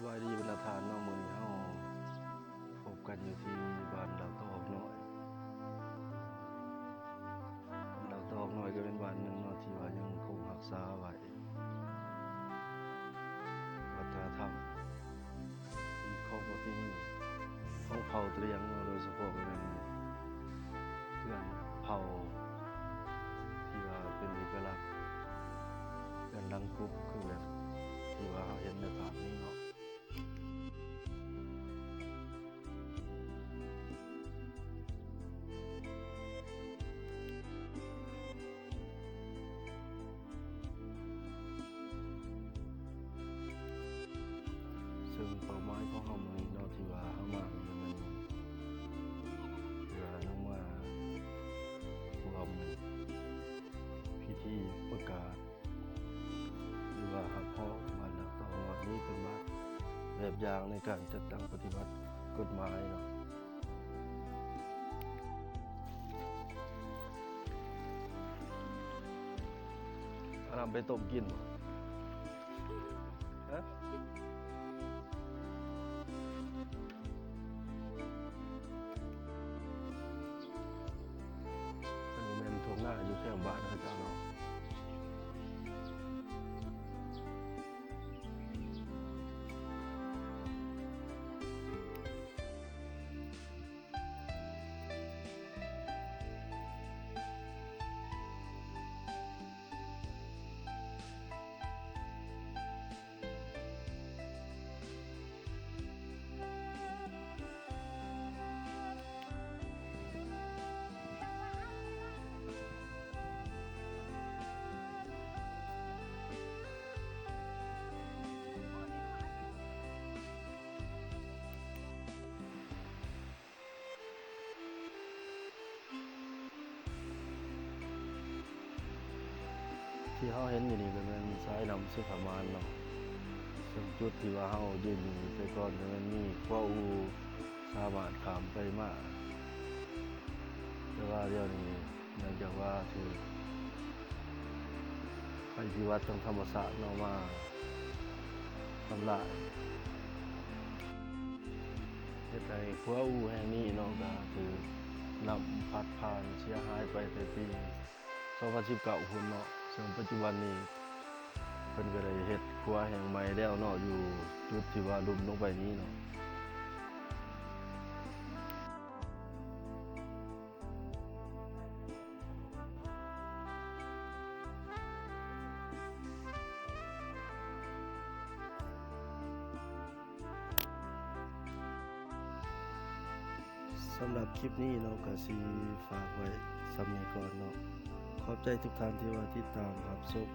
ສະບາຍດີບັນດາທ່ານເນາະ, ມື້ນີ້ເຮົາພົບກັນຢູ່ທີ່ບ້ານດາວຕອກນ້ອຍ. ບ້ານດາວຕອກນ້ອຍກໍເປັນບ້ານໜຶ່ງເນາະ ທີ່ວ່າຍັງຄົງຮັກສາໄວ້ວັດທະນະທຳ ຮີດຄອງປະເພນີຂອງເຜົ່າຕະຫຼຽງເນາະ, ໂດຍສະເພາະກໍແມ່ນເຮືອນເຜົ່າທີ່ວ່າເປັນເອກະລັກ, ເຮືອນຫຼັງກຸບ ຄືແບບທີ່ວ່າເຮົາເຫັນໃນພາບນີ້ເນາະ. ເຊິ່ງເປົ້າໝາຍຂອງເຮົາມື້ນີ້ເນາະ ທີ່ວ່າເຮົາມານີ້ແມ່ນເພື່ອລົງມາຮ່ວມພິທີປະກາດ ຫຼືວ່າຮັບຮອງບ້ານດາວຕອກນ້ອຍນີ້ເປັນບ້ານແບບຢ່າງໃນການຈັດຕັ້ງປະຕິບັດກົດໝາຍເນາະ. ເອົານ້ຳໄປຕົ້ມກິນບໍ່? ຮະ? ອັນນີ້ແມ່ນທົ່ງນາຢູ່ແຄມບ້ານເຂົາເຈົ້າເນາະ. ທີ່ເຮົາເຫັນຢູ່ນີ້ກໍແມ່ນສາຍນ້ຳສຸພະມານເນາະ, ເຊິ່ງຈຸດທີ່ວ່າເຮົາຢືນຢູ່ແຕ່ກ່ອນກໍແມ່ນມີຂົວອູ່ສາມາດຂ້າມໄປມາ, ແຕ່ວ່າດຽວນີ້ເນື່ອງຈາກວ່າຖືກໄພພິບັດທາງທຳມະຊາດເນາະມາທຳລາຍ ເຮັດໃຫ້ຂົວອູ່ແຫ່ງນີ້ເນາະ ກໍຖືກນ້ຳພັດຜ່ານເສຍຫາຍໄປແຕ່ປີສອງພັນສິບເກົ້າພຸ້ນເນາະ, ເຊິ່ງປັດຈຸບັນນີ້ເພິ່ນກໍໄດ້ເຮັດຂົວແຫ່ງໃໝ່ແລ້ວເນາະ ຢູ່ຈຸດທີ່ວ່າຫຼຸມລົງໄປນີ້ເນາະ. ສຳລັບຄລິບນີ້ເນາະ ກໍຊິຝາກໄວ້ສ່ຳນີ້ກ່ອນເນາະ. ຂອບໃຈທຸກທ່ານທີ່ວ່າຕິດຕາມຮັບຊົມ